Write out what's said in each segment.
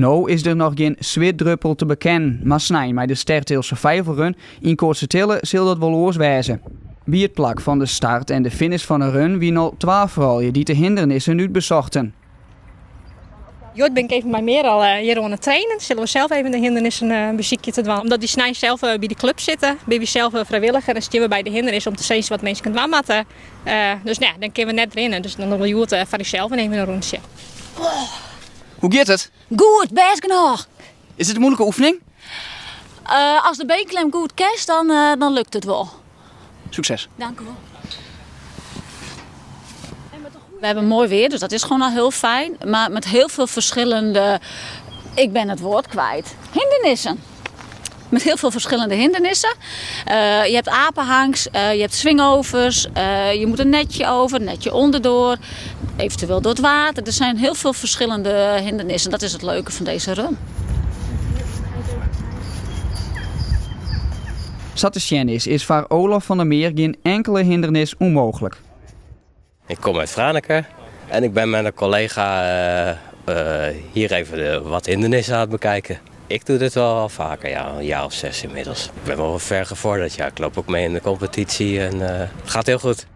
No is der noch gjin switdruppel te bekennen, mar snein mei de Stertil Survival Run yn Koatstertille sil dat wol oars wêze. By it plak fan de start en de finish fan 'e run wiene al twa froulju dy't de hindernissen útbesochten. Hjoed bin ik even mei Merel hjir oan it trainen. Sille we sels even de hindernissen besykje te dwaan. Omdat wy snein sels by de klup sitte, binne wy sels frijwilliger en stean we by de hindernis om te sizzen wat minsken dwaan moatte. Dus no ja, dan kinne we net rinne. Dus dan dogge we hjoed foar ússels even in rûntsje. Hoe giet it? Goed, bêst genôch. Is it in muoilike oefening? As de beenklem goed kinst, dan lukt it wol. Sukses. Dank u wol. We hebben mooi weer, dus dat is gewoon al heel fijn. Maar met heel veel verschillende, ik ben het woord kwijt, hindernissen. Met heel veel verschillende hindernissen. Uh, je hebt apenhangs, uh, je hebt swingovers, uh, je moet een netje over, een netje onderdoor, eventueel door het water. Er zijn heel veel verschillende hindernissen. Dat is het leuke van deze run. Sa't te sjen is, is foar Olaf van der Meer gjin inkele hindernis ûnmooglik. Ik kom uit Franeker en ik ben met een collega hier even wat hindernissen aan het bekijken. Ik doe dit wel al vaker, ja, een jaar of 6 inmiddels. Ik ben wel ver gevorderd, ja. Ik loop ook mee in de competitie en het gaat heel goed.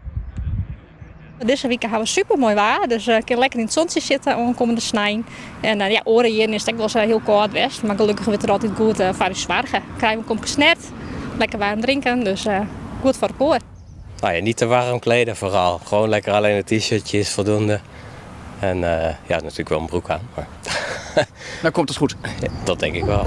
Dizze wike ha we super moai waar, dus uh, kin lekker yn it sontsje sitte oankommende snein. En uh, ja, oare jierren is it ek wolris hiel kâld west, mar gelokkich wurdt der altyd goed uh, foar ús soarge. Krije we in kopke snert, lekker waarm drinken, dus goed foar elkoar. Nou ja, niet te warm kleden vooral. Gewoon lekker alleen een t-shirtje is voldoende. En ja, natuurlijk wel een broek aan. Maar Dan komt het goed. Ja, dat denk ik wel.